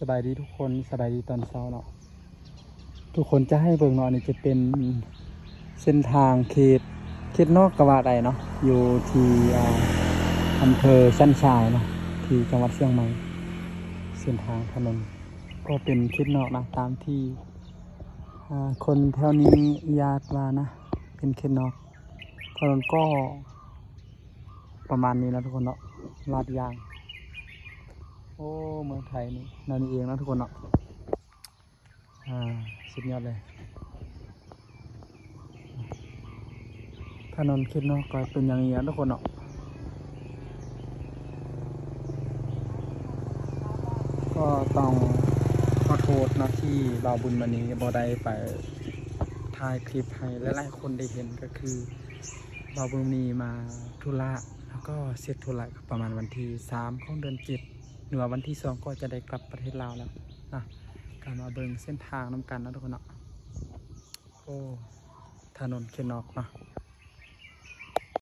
ສະບາຍດີທຸກຄົນ ສະບາຍດີຕອນເຊົ້າເນາະ ທຸກຄົນຈະໃຫ້ເບິ່ງເນາະ ອັນນີ້ຈະເປັນເສັ້ນທາງເຂດ ເຂດນອກກໍວ່າໄດ້ເນາະ ຢູ່ທີ່ ອ່າ ອຳເພີຊັນຊາຍເນາະ ທີ່ຈັງຫວັດຊຽງໃໝ່. ເສັ້ນທາງຖະໜົນກໍເປັນເຂດນອກນະ ຕາມທີ່ ອ່າ ຄົນແຖວນີ້ຍາດວ່ານະ ເປັນເຂດນອກ. ຖະໜົນກໍປະມານນີ້ນະທຸກຄົນເນາະ ລາດຢາງ. ໂອ້ ເມືອງໄທນີ້ແນວນີ້ເອງເນາະທຸກຄົນເນາະ. ອ່າ ສຸດຍອດເລີຍ. ຖະໜົນເຂດນອກກໍເປັນຢ່າງນີ້ນະທຸກຄົນເນາະ ກໍຕ້ອງຂໍໂທດເນາະ ທີ່ບ່າວບຸນມະນີບໍ່ໄດ້ໄປຖ່າຍຄລິບໃຫ້ຫຼາຍໆຄົນໄດ້ເຫັນ ກໍຄືບ່າວບຸນມະນີມາທຸລະ ແລ້ວກໍເສັດທຸລະປະມານວັນທີສາມຂອງເດືອນເຈັດ ຫຼືວ່າວັນທີສອງກໍຈະໄດ້ກັບປະເທດລາວແລ້ວນະ. ກໍມາເບິ່ງເສັ້ນທາງນຳກັນເນາະທຸກຄົນເນາະ. ໂອ້ ຖະໜົນເຂດນອກເນາະ